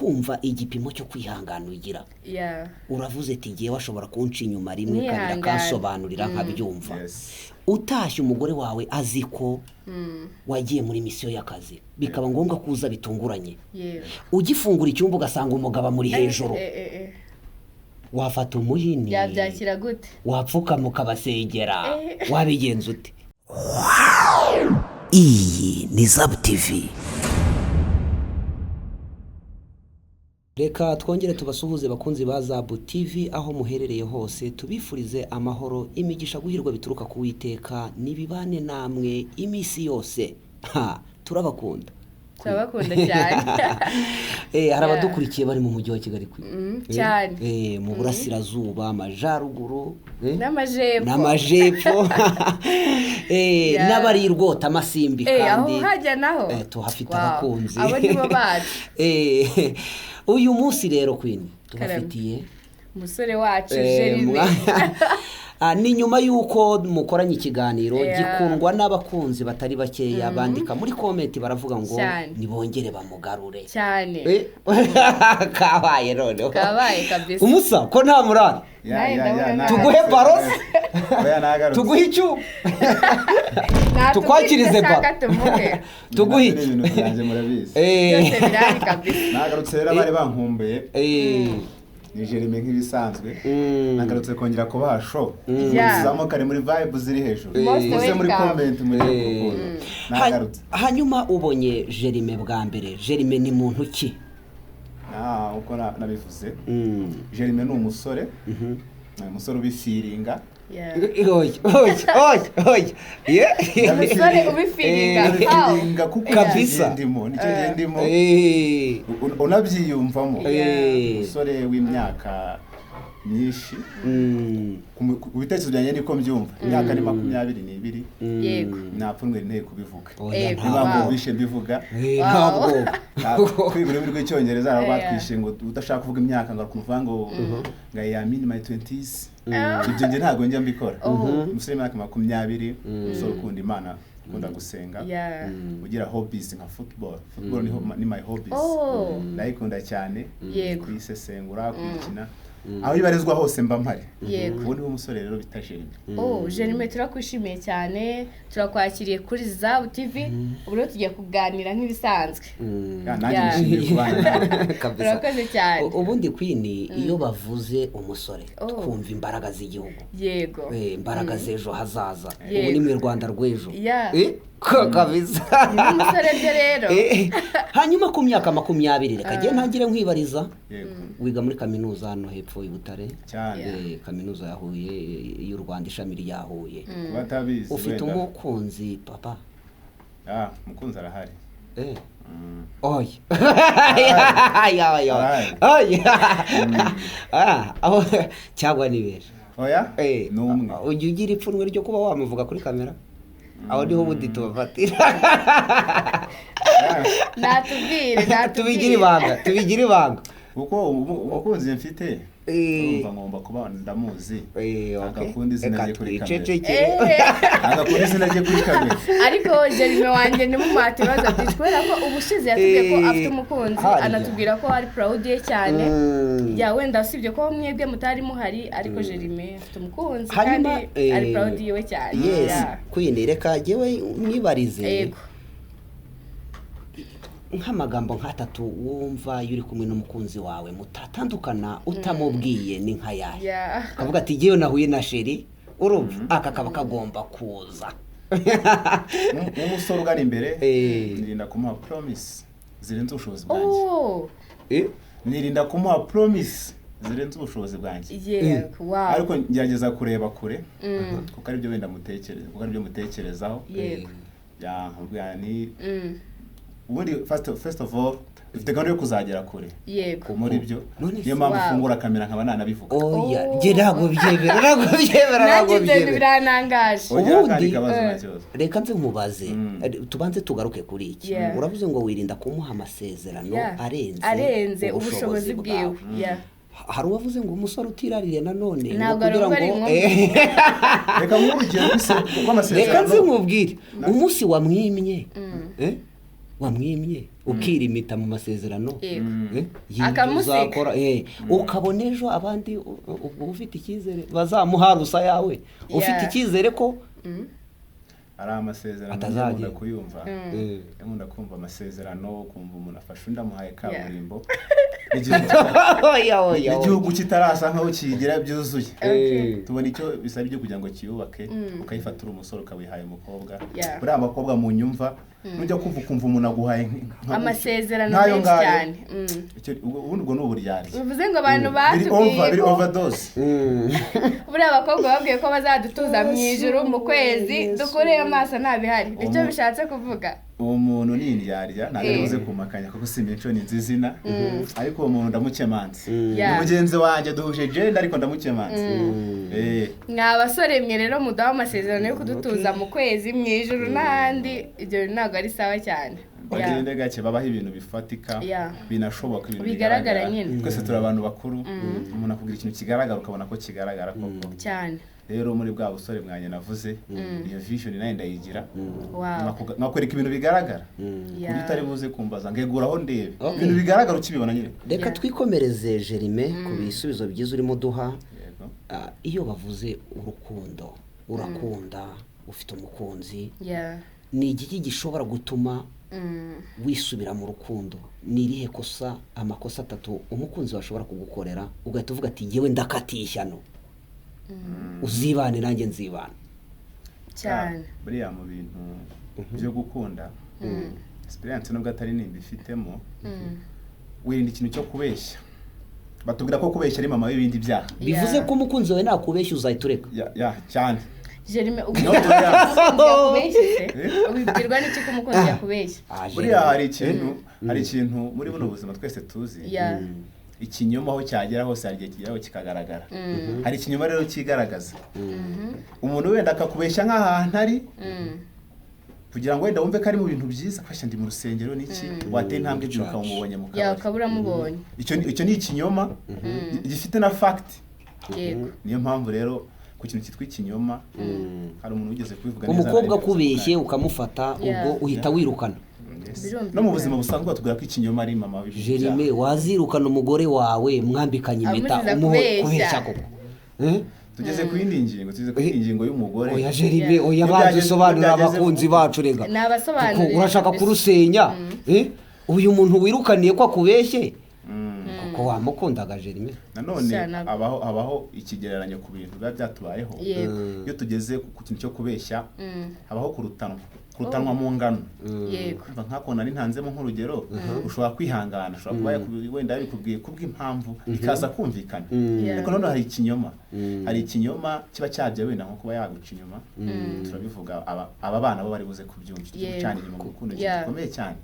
Kumva igipimo cyo kwihangana ugira. Uravuze ati ngewe ashobora kunca inyuma rimwe, kabiri, Mwihangana. akansobanurira nkabyumva. Utashye umugore wawe azi ko wagiye muri misiyo y'akazi, bikaba ngombwa ko uza bitunguranye, ugifungura icyumba ugasanga umugabo amuri hejuru, wafata umuhini, Yabyakira gute? wapfukama ukabasengera, wabigenza ute? Iyi ni Zabu TV. Reka twongere tubasuhuze, bakunzi ba Zabu TV, aho muherereye hose, tubifurize amahoro, imigisha, guhirwa bituruka ku Witeka n'ibibane namwe iminsi yose. Ha, turabakunda. Turabakunda cyane. Hari abadukurikiye bari mu mujyi wa Kigali Cyane. Mu burasirazuba, amajyaruguru, N'amajepfo. N'amajepfo. N'abari i Rwota Amasimbi. Aho Kandi hajya naho. Tuhafite abakunzi. Abo nibo bacu. Uyu munsi rero, Queen, tubafitiye umusore wacu Jeremy. Ni nyuma y'uko mukoranye ikiganiro gikundwa n'abakunzi batari bakeya, bandika muri comment baravuga ngo nibongere bamugarure. Cyane. Kabaye noneho. Kabaye kabisa. Umusa ko nta murara? Ya, Nawe ya, ndabona ya, nawe. Tuguhe baro se? Oya, nagarutse. Tuguhe icyuma? Natubwire Tukwakirize icyo ashaka baro. tumuhe. Tuguhe Nabyo ni iki? ibintu byanjye murabizi. Byose birahari kabisa. Nagarutse rero, abari bankumbuye, ni Jeremy nk'ibisanzwe. Nagarutse kongera kubaha show. Tuzamukane muri vibe ziri hejuru. Most Muze muri welcome. comment muri urukundo. Nagarutse. Hanyuma ubonye Jeremy bwa mbere, Jeremy ni muntu ki? Ah, uko nabivuze. Jeremy ni umusore. Ni umusore ubifeelinga. Oya, oya, oya, oya. Yeah. Umusore ubifeelinga. How? Ubifeelinga kuko Kabisa. nicyo gihe ndimo, nicyo gihe ndimo. Unabyiyumvamo. Umusore w'imyaka myinshi, ku bitekerezo byanjye niko mbyumva, imyaka ni 22. Nta pfunwe nteye kubivuga. Oya, Niba ntabwo. mwumvishe mbivuga, Ntabwo. Kwiga ururimi rw'Icyongereza hari batwishe ngo udashaka kuvuga imyaka ngo kumva ngo I am in my 20s. Ibyo njye ntabwo njya mbikora. Umusore w'imyaka 20, umusore ukunda Imana, ukunda gusenga, ugira hobbies nka football. Football ni my hobbies. Ndayikunda cyane, kuyisesengura, kuyikina, aho ibarizwa hose mba mpari. Uwo niwo musore rero bita Jeremy. Oh, Jeremy, turakwishimiye cyane, turakwakiriye kuri Zabu TV. Ubu rero tugiye kuganira nk'ibisanzwe. Ya, nanjye nishimiye kubana nawe. Kabisa. Urakoze cyane. Ubundi Queen, iyo bavuze umusore, twumva imbaraga z'igihugu. Imbaraga z'ejo hazaza. Ubu ni mu Rwanda rw'ejo. Kabisa. Ni umusore byo rero. Hanyuma ku myaka 20, reka njye ntangire nkwibariza. Yego. Wiga muri kaminuza hano hepfo i Butare. Cyane. Kaminuza ya Huye, y'u Rwanda, ishami rya Huye. Kuba atabizi Ufite wenda. umukunzi, papa? Ah, umukunzi arahari. Oya. Ya, ya. Arahari. Oya. Ah, aho cyangwa ni benshi? Oya, ni umwe. Ujya ugira ipfunwe ryo kuba wamuvuga kuri kamera? Aho niho ubundi tubafatira. Ah, Natubwire, natubwire. Tubigire ibanga, tubigire ibanga. Kuko umukunzi mfite, urumva ngomba kuba ndamuzi. Agakunda izina Reka rye kuri kamera. twicecekere. Agakunda izina rye kuri kamera. Ariko Jeremy wanjye ntimumuhate ibibazo byinshi, kubera ko ubushize yatubwiye ko afite umukunzi, anatubwira ko ari proud ye cyane. Ya, wenda usibye ko mwebwe mutari muhari, ariko Jeremy afite umukunzi Hanyuma kandi ari proud yiwe cyane. Yes. Queen, reka jyewe mwibarize. Yego. Nk'amagambo nk'atatu wumva iyo uri kumwe n'umukunzi wawe mutatandukana utamubwiye ni nk'ayahe? Ukavuga ati jyewe nahuye na chéri, urumva aka kaba kagomba kuza. Nk'umusore ugana imbere, nirinda kumuha promise zirenze ubushobozi bwanjye. Nirinda kumuha promise zirenze ubushobozi bwanjye. Yego, wow. Ariko ngerageza kureba kure, kuko aribyo wenda mutekereza, kuko aribyo mutekerezaho. Ya, nkubwira ni ubundi first of all dufite gahunda yo kuzagera kure muri byo. None Niyo mpamvu Wow. ufungura kamera nkaba nanabivuga. Oya, njye ntabwo byemera, ntabwo byemera, ntabwo Nanjye ibyo bintu byemera. birantangaje. Ongera Ubundi- akandi kabazo, nta kibazo. Reka nze nkubaze. Tubanze tugaruke kuri iki. Uravuze ngo wirinda kumuha amasezerano arenze Arenze ubushobozi bwiwe. bwawe. Hari uwavuze ngo umusore utiraririye nanone ngo Ntabwo kugira ari ngo inkumi. Reka nguhe urugero Reka rw'amasezerano. nze nkubwire, umunsi wamwimye, Wamwimye ukirimita mu masezerano, akamusiga, ukabona ejo abandi ubwo ufite icyizere bazamuha rusa yawe, ufite icyizere ko ari amasezerano nkunda kuyumva. Nkunda kumva amasezerano, kumva umuntu afashe undi amuhaye kaburimbo, igihugu kitarasa nkaho kigira byuzuye, tubona icyo bisaba ibyo kugira ngo kiyubake, ukayifata uri umusore ukabihaye umukobwa. Buriya abakobwa mu nyumva nujya kumva ukumva umuntu aguhaye amasezerano menshi cyane, ubundi ubwo ni uburyarya. Bivuze ngo abantu batubwiye biri overdose. Buriya abakobwa babwiye ko bazadutuza mu ijuru mu kwezi, dukureyo amaso ntabihari, nicyo bishatse kuvuga. Uwo muntu ni indyarya, ntabwo ari buze kumakanya kuko si imico ni nzizina, ariko uwo muntu ndamukemanze, ni mugenzi wanjye duhuje genda, ariko ndamukemanze. Mwa basore mwe rero muduha amasezerano yo kudutuza mu kwezi mu ijuru n'ahandi, ibyo ntabwo ari sawa cyane. Bagende gake, babaho ibintu bifatika binashoboka, ibintu bigaragara nyine. Twese turi abantu bakuru, umuntu akubwira ikintu kigaragara ukabona ko kigaragara koko cyane. Rero muri bwa busore mwanya navuze, iyo vision nayo ndayigira, nkakwereka ibintu bigaragara, kuburyo utari buze kumbaza ngeguraho ndebe ibintu bigaragara ukibibona nyine. Reka twikomereze Jerime ku bisubizo byiza urimo duha. Iyo bavuze urukundo, urakunda, ufite umukunzi, ni igiki gishobora gutuma wisubira mu rukundo? Ni irihe kosa, amakosa atatu umukunzi washobora kugukorera ugahita uvuga ati yewe ndakatiye ishyano, uzibane nanjye nzibana cyane? Buriya mu bintu byo gukunda, experience nubwo atari nimba ifitemo, wirinda ikintu cyo kubeshya. Batubwira ko kubeshya ari mama w'ibindi byaha. Bivuze ko umukunzi wawe nakubeshya uzahita ureka. Ya cyane. Jerime ubibwirwa n'iki ko umukunzi yakubeshya? Buriya hari ikintu muri buno buzima twese tuzi, ikinyoma aho cyagera hose hari igihe kigeraho kikagaragara. Hari ikinyoma rero kigaragaza umuntu wenda akakubeshya nk'ahantu ari, kugira ngo wenda wumve ko ari mu bintu byiza, kwashya ndi mu rusengero n'iki, wateye intambwe ebyiri ukamubonye mu kabari, ukaba uramubonye. Icyo ni ikinyoma gifite na fact. Niyo mpamvu rero ku kintu cyitwa ikinyoma, hari umuntu wigeze kubivuga neza, umukobwa akubeshye ukamufata ubwo uhita wirukana. No mu buzima busanzwe batubwira ko ikinyoma ari mama w'ibyaha. Jerime, wazirukana umugore wawe mwambikanye impeta umuho kubeshya koko? Tugeze ku yindi ngingo, tugeze ku ngingo y'umugore. Oya Jerime, oya banze usobanurira abakunzi bacu rega. Nabasobanurira. Urashaka kurusenya? Uyu muntu wirukaniye ko akubeshye? Kuko wamukundaga Jerime. Nanone abaho ikigereranyo ku bintu biba byatubayeho. Iyo tugeze ku kintu cyo kubeshya, habaho kurutanwa. Kurutanwa mu ngano. Yego. Nkako nari ntanzemo nk'urugero, ushobora kwihangana, ushobora kuba wenda yabikubwiye kubw'impamvu bikaza kumvikana. Ariko none hari ikinyoma. Hari ikinyoma kiba cyabye wenda nko kuba yaguca inyuma. Turabivuga aba bana bo bari buze kubyumva, cyane inyuma mu rukundo gikomeye cyane.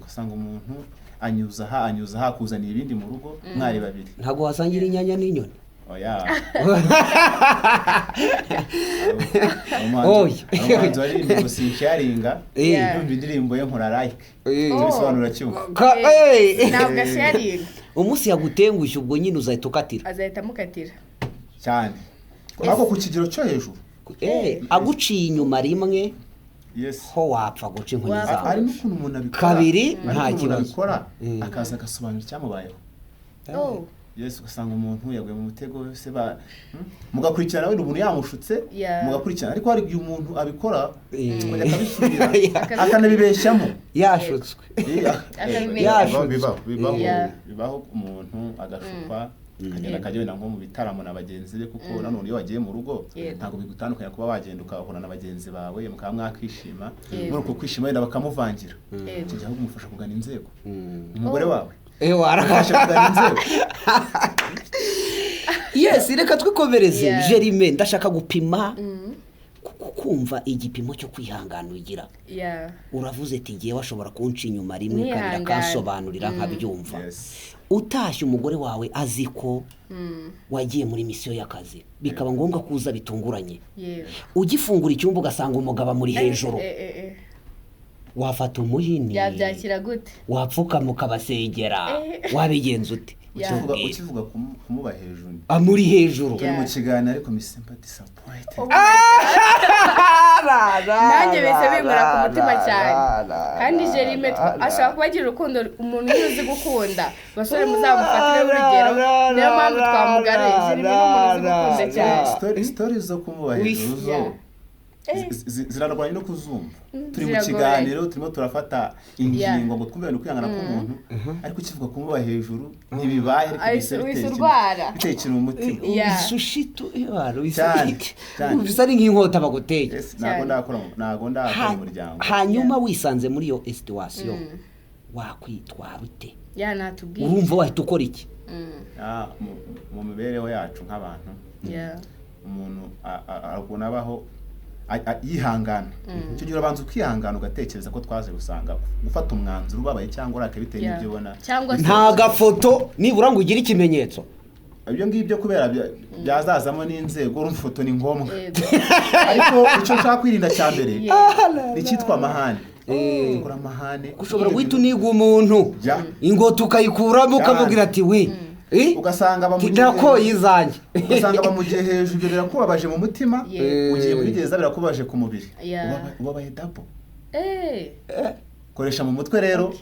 Usanga umuntu anyuza aha kuzanira ibindi mu rugo mwari babiri. Ntabwo wasangira inyanya n'inyoni. Oya. Umuhanzi waririmba sinsharinga, yumva indirimbo ye nkora like. Ibisobanuro cyumva. Ntabwo asharinga. Umunsi yagutengushye ubwo nyine uzahita ukatira. Azahita amukatira. Cyane. Ariko ku kigero cyo hejuru. Aguciye inyuma rimwe. Ho wapfa guca inkoni zawe. Ari n'ukuntu umuntu abikora. Kabiri nta kibazo. Akaza agasobanura icyamubayeho. Yesu, ugasanga umuntu yaguye mu mutego se ba mugakurikirana wenda umuntu yamushutse, mugakurikirana, ariko hari igihe umuntu abikora akajya akabisubira akanabibeshyamo yashutswe. Bibaho umuntu agashukwa akagenda akajya wenda nko mu bitaramo na bagenzi be, kuko nanone iyo wagiye mu rugo ntabwo bigutandukanya kuba wagenda ukahura na bagenzi bawe mukaba mwakishima, muri uko kwishima wenda bakamuvangira, icyo gihe kumufasha kugana inzego umugore wawe. Yes, reka twikomereze. Jerime, ndashaka gupima kumva igipimo cyo kwihangana ugira. Uravuze ati ngiye washobora kunca inyuma rimwe kabiri akansobanurira nkabyumva. Utashye umugore wawe azi ko wagiye muri misiyo y'akazi, bikaba ngombwa kuza bitunguranye, ugifungura icyumba ugasanga umugabo amuri hejuru. Wafata umuhini, Yabyakira gute? wapfukama ukabasengera, wabigenza ute? Ukivuga kumuba hejuru, amuri hejuru, turi mu kiganiro ariko misemba disappointed. Nanjye bise binkora ku mutima cyane. Kandi Jerime ashobora kuba agira urukundo, umuntu uzi gukunda, basore muzamufatire urugero, niyo mpamvu twamugaruye. Jerime ni umuntu uzi gukunda cyane. Stories zo kumuba hejuru zo zirarwanya no kuzumva. Turi mu kiganiro turimo turafata ingingo ngo twumve kwihangana k'umuntu, ariko ukivuga kumuba hejuru ntibibaye, ariko bitekera umutima. Isushitu bisa ari nk'inkota baguteye. Ntago ndakora umuryango. Hanyuma wisanze muri iyo situation wakwitwara ute? Urumva wahita ukora iki? Mu mibereho yacu nk'abantu, umuntu arabona abaho yihangana. Icyo gihe urabanza ukihangana, ugatekereza ko twaze gusanga gufata umwanzuro ubabaye cyangwa urakaye bitewe n'ibyo ubona. Nta gafoto nibura ngo ugire ikimenyetso. Ibyo ngibyo kubera byazazamo n'inzego, urumva ifoto ni ngombwa. Ariko icyo nshaka kwirinda cya mbere ni icyitwa amahane. Ukora amahane, ushobora guhita uniga umuntu ingota ukayikuramo, ukamubwira ati we, ugasanga bamugiye hejuru, ibyo birakubabaje mu mutima, ugiye muri gereza birakubabaje ku mubiri, ubabaye dabo. Koresha mu mutwe rero,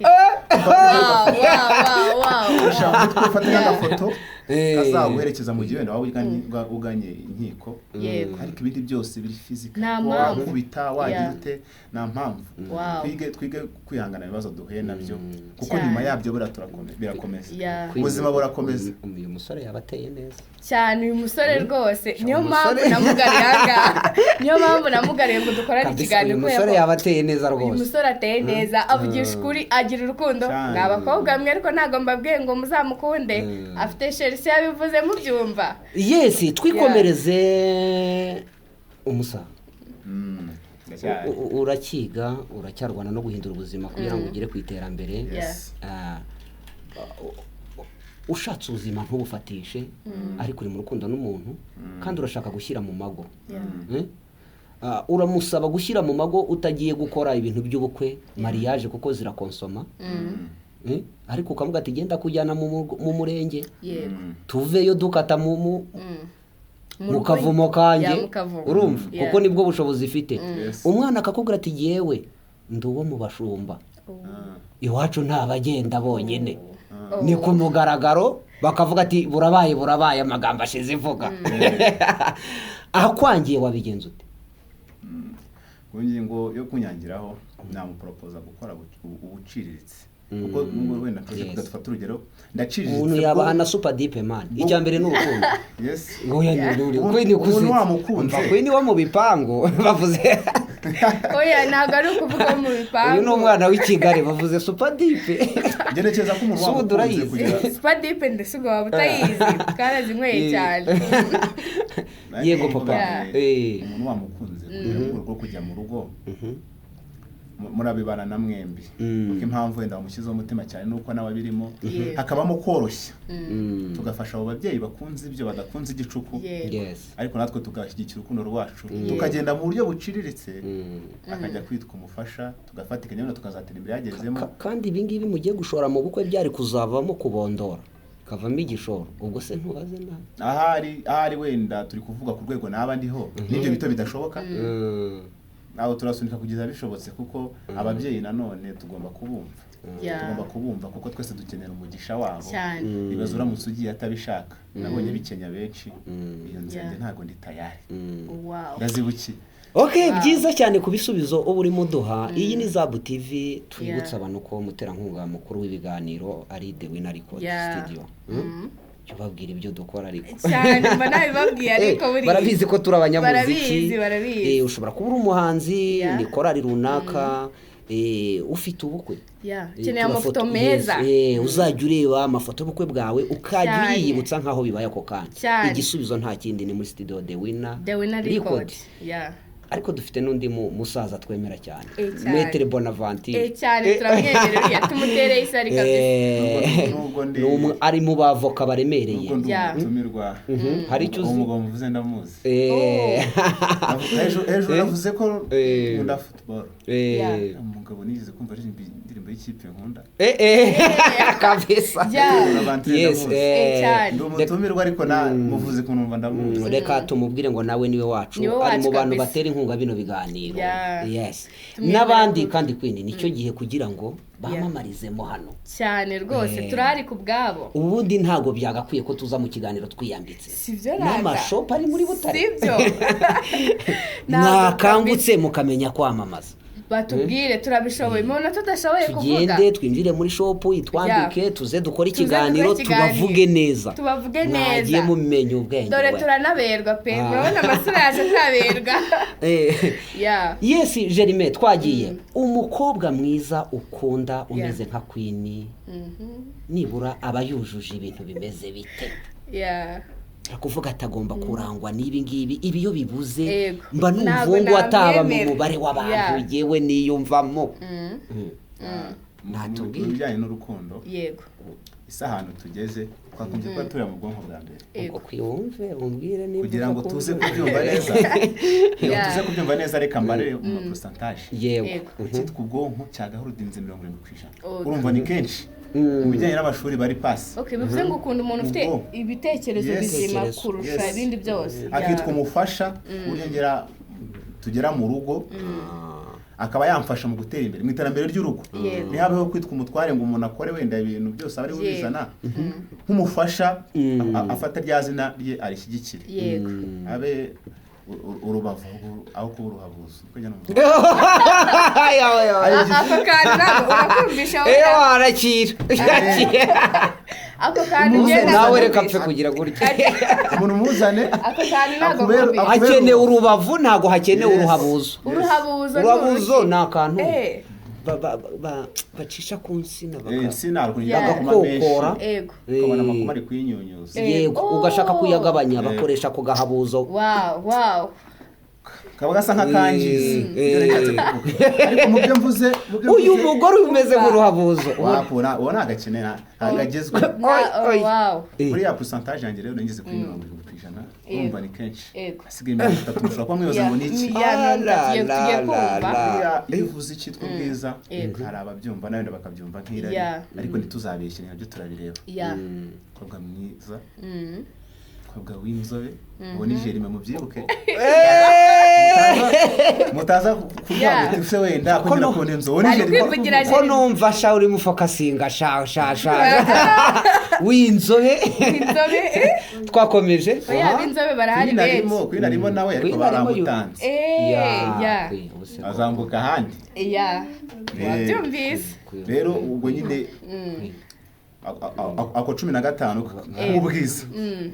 koresha mu mutwe, ufate nk'agafoto kazaguherekeza mu gihe wenda waba uganye inkiko. Ariko ibindi byose biri fizika, wakubita wagira ute, nta mpamvu. Twige kwihangana ibibazo duhuye nabyo, kuko nyuma yabyo birakomeza, ubuzima burakomeza. Uyu musore yabateye neza cyane, uyu musore rwose, niyo mpamvu namugariye ahangaha, niyo mpamvu namugariye ngo dukorane ikiganiro. Uyu musore yabateye neza rwose, uyu musore ateye neza, avugisha ukuri, agira urukundo. Ni abakobwa mwe, ariko ntabwo mbabwiye ngo muzamukunde, afite sherisi yabivuze mubyumva. Yes, twikomereze umusa. Urakiga, uracyarwana no guhindura ubuzima kugira ngo ugere ku iterambere. Ushatse ubuzima ntubufatishe, ariko uri mu rukundo n'umuntu kandi urashaka gushyira mu mago. Uramusaba gushyira mu mago utagiye gukora ibintu by'ubukwe, mariage, kuko zirakonsoma. Ariko ukavuga ati genda kujyana mu murenge, tuveyo dukata mu kavumo kanjye, urumva, kuko nibwo bushobozi ifite. Umwana akakubwira ati yewe ndi uwo mu bashumba, iwacu nta bagenda bonyine, ni ku mugaragaro, bakavuga ati burabaye burabaye, amagambo ashize ivuga. Akwangiye wabigenza ute? Ku ngingo yo kunyangiraho, namuporopoza gukora ubuciriritse, kuko nubwo wenda nkoze kudafata urugero, ndaciriritse. Umuntu yabaha na super deep man, icya mbere ni urukundo. Yes, ngoya ni uri wamukunze, kwe ni wo mu bipangu bavuze. Oya, ntabwo ari ukuvuga mu bipangu, uyu ni umwana w'i Kigali bavuze super deep. Ngerekeza ko umuntu wamukunze kugira super deep, ndetse ubwo waba utayizi twarazinyweye cyane. Yego papa, umuntu wamukunze kugira ngo rwo kujya mu rugo murabibana na mwembi, kuko impamvu wenda bamushyizeho umutima cyane nuko nawe abirimo, hakabamo koroshya, tugafasha abo babyeyi bakunze ibyo badakunze igicuku, ariko natwe tugashyigikira urukundo rwacu, tukagenda mu buryo buciriritse, akajya kwitwa umufasha, tugafatikanya wenda tukazatera imbere yagezemo. Kandi ibi ngibi mugiye gushora mu bukwe byari kuzavamo kubondora, kavamo igishoro, ubwo se ntubaze nabi. Ahari wenda turi kuvuga ku rwego naba ndiho, n'ibyo bito bidashoboka, aho turasunika kugeza bishobotse, kuko ababyeyi nanone tugomba kubumva. Tugomba kubumva kuko twese dukenera umugisha wabo. Ibibazo uramutse ugiye atabishaka, nabonye bikenya benshi, iyo nzira ntago ndi tayari. Ndazibuki. Okay, byiza cyane ku bisubizo uba urimo duha. Iyi ni Zabu TV, twibutsa abantu ko umuterankunga mukuru w'ibiganiro ari The Winner Record Studio. Babwira ibyo dukora ariko cyane mba nabibabwiye, ariko buri barabizi ko turi abanyamuziki, barabizi. Ushobora kuba uri umuhanzi, ni korali runaka, ufite ubukwe, ukeneye amafoto meza, uzajya ureba amafoto y'ubukwe bwawe ukajya uyiyibutsa nkaho bibaye ako kanya. Igisubizo nta kindi, ni muri studio The Winner Record. Ariko dufite n'undi musaza twemera cyane, Maître Bonaventure. Cyane, turamwemerera, tumutereye isari kabisa. Ari mu bavoka baremereye. Umutumirwa hari icyo uzi? Umugabo muvuze ndamuzi. Ejo navuze ko nkunda football. Umugabo nigeze kumva aririmba indirimbo y'ikipe nkunda. Kabisa. Yes. Ndi umutumirwa ariko na muvuze ko numva ndamuzi. Reka tumubwire ngo nawe niwe wacu, ari mu bantu batera inkunga bino biganiro. Yes. N'abandi kandi Queen, nicyo gihe kugira ngo bamamarizemo hano cyane rwose, turahari ku bwabo. Ubundi ntago byagakwiye ko tuza mu kiganiro twiyambitse n'amashopu ari muri Butare, sibyo? Mwakangutse mukamenya kwamamaza, batubwire turabishoboye, umuntu tudashoboye kuvuga tugende twinjire muri shopu itwambike, tuze dukore ikiganiro, tubavuge neza, tubavuge neza, mwagiye mumenya ubwenge. Dore turanaberwa pe, murabona amasura yaje turaberwa. Yes, Jerime, twagiye. Umukobwa mwiza ukunda umeze nka Queen, nibura aba yujuje ibintu bimeze bite? Kuvuga atagomba kurangwa n'ibi ngibi, ibi iyo bibuze mba numva ataba mu mubare w'abantu yewe niyumvamo. Natubwiye ibijyanye n'urukundo. Yego. Isi ahantu tugeze twakunze kuba turi mu bwonko bwa mbere. Ubwo kwiyumve umbwire niba kugira ngo tuze kubyumva neza. Tuze kubyumva neza, reka mbare mu pourcentage. Yego. Cyitwa ubwonko cyagahurudinze 70%. Urumva ni kenshi. Mu bijyanye n'amashuri bari pasi. Okay, bivuze ngo ukunda umuntu ufite ibitekerezo bizima kurusha ibindi byose. Akitwa umufasha, urengera tugera mu rugo, akaba yamfasha mu gutera imbere mu iterambere ry'urugo. Ntihabeho kwitwa umutware ngo umuntu akore wenda ibintu byose ari ubizana. Nk'umufasha afata rya zina rye arishyigikire. Abe urubavu aho kuba uruhabuzo. Ako kantu ntabwo urakumvisha wowe. Arakira. Ako kantu ugenda nawe reka mpfe kugira gutya. Umuntu muzane. Ako kantu ntabwo kumvisha. Hakenewe urubavu, ntabwo hakenewe uruhabuzo. Uruhabuzo uruhabuzo ni akantu bacisha ku nsina bagakokora, ukabona amakoma ari kuyinyunyuza. Yego, ugashaka kuyagabanya bakoresha ku gahabuzo. Wow, wow. Kaba gasa nk'akangiza. Ariko mu byo mvuze, uyu mugore umeze nk'uruhabuzo. Wapura, uwo nagakenera, ntagagezwe. Wow. Muri ya pourcentage yanjye rero ngeze kuri 70%. Urumva ni kenshi. Asigaye 30, mushobora kuba mwibaza ngo ni iki? Iyo uvuze icyitwa ubwiza, hari ababyumva n'abandi bakabyumva nk'irari, ariko ntituzabeshye, nabyo turabireba. Umukobwa mwiza, umukobwa w'inzobe, uwo ni Jerime, mubyibuke. Mutaza kuvuga ngo use wenda kugira ngo inzu, uwo ni Jerime. Ko numva sha uri mufokasinga sha sha sha w'inzobe. Twakomeje. Oya, b'inzobe barahari benshi. Queen arimo nawe, ariko baramutanze. Azambuka ahandi. Wabyumvise. Rero ubwo nyine ako 15 nk'ubwiza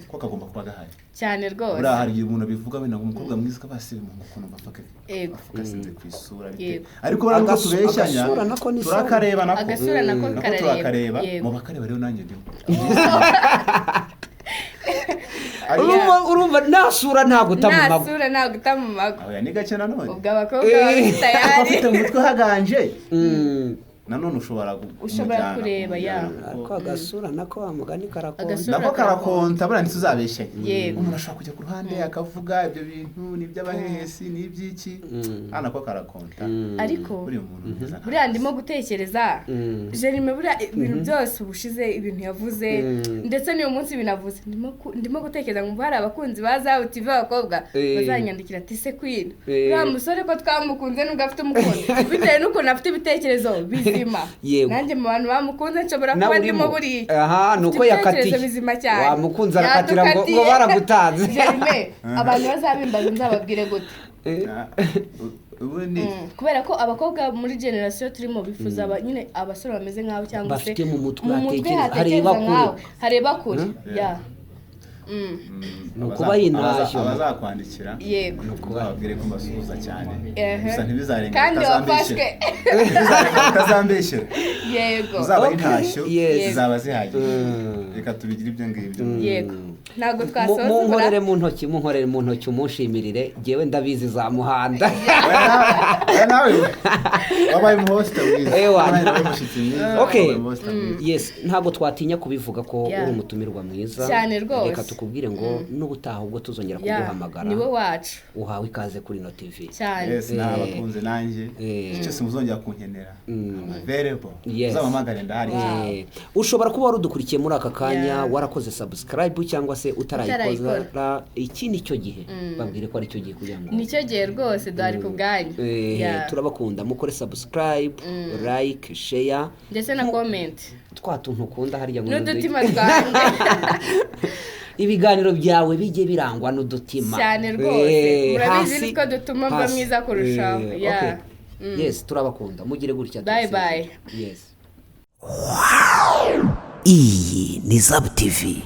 ko kagomba kuba gahari cyane rwose. Buriya hari igihe umuntu abivuga wenda ngo umukobwa mwiza kabase mu ukuntu bafaka afokasinze ku isura bite, ariko buriya nuko tubeshyanya turakareba nako, agasura nako turakareba, mu bakareba rero nanjye ndimo. Urumva nasura ntabwo utamumago. Nasura ntabwo utamumago. Oya, ni gake nanone. Ubwo abakobwa bari tayari. Afite umutwe haganje. Nanone ushobora kureba ya ariko agasura nako amugani karakonta, nako karakonta, buriya ntituzabeshye. Umuntu ashobora kujya ku ruhande akavuga ibyo bintu ni iby'abahehesi ni iby'iki, hano nako karakonta. Ariko buriya ndimo gutekereza Jerime, buriya ibintu byose ubushize ibintu yavuze ndetse n'uyu munsi binavuze, ndimo gutekereza ngo hari abakunzi ba Zahabu TV b'abakobwa bazanyandikira ati se Queen, uriya musore ko twamukunze nubwo afite umukunzi, bitewe n'ukuntu afite ibitekerezo bizima. Nanjye mu bantu bamukunze nshobora kuba ndimo buriya. Aha nuko yakatiye wamukunze arakatira ngo baragutanze. Jerime, abantu bazabimbaza nzababwire gute? Kubera ko abakobwa muri generation turimo bifuza nyine abasore bameze nk'abo cyangwa se bafite mu mutwe hatekereza, hareba kure. Ya. Ni ukubaha intashyo. Abazakwandikira Yego. Uzababwire ko mbasuhuza cyane. Ehe. Gusa ntibizarenga Kandi wafashwe. Ntibizarenga batazambeshyera. Yego. Uzaba Okay. intashyo Yes. zizaba zihagije, reka tubigire ibyo ngibyo. Yego, ntabwo twasoza. Munkorere mu ntoki, munkorere mu ntoki, umushimirire. Ngewe ndabizi za muhanda. Oya, nawe wabaye umuhosta mwiza. Ewa. Wabaye umushyitsi mwiza. Okay. Wabaye umuhosta mwiza. Yes, ntabwo twatinya kubivuga ko Yeah. uri umutumirwa mwiza. Cyane rwose. Reka tukubwire ngo n'ubutaha ubwo tuzongera kuguhamagara, Niwe wacu. uhawe ikaze kuri ino TV. Cyane. Yes, nabakunze nanjye. Cyose muzongera kunkenera, I'm available. Yes. Uzampamagare, ndahari cyane. Ushobora kuba wari udukurikiye muri aka kanya warakoze subscribe cyangwa se utarayikora, Utarayikora. iki ni cyo gihe. Babwire ko ari cyo gihe kugira ngo Nicyo gihe rwose, duhari ku bwanyu. Turabakunda. Mukore subscribe, like, share Ndetse na comment. Twa tuntu ukunda harya ngo N'udutima twanjye. Ibiganiro byawe bijye birangwa n'udutima. Cyane rwose. Murabizi nitwo dutuma mba Hasi. mwiza kurushaho. Okay. Yes, turabakunda, mugire gutya. Bye. Turasezeye. Bye. Yes. Iyi ni Zabu TV.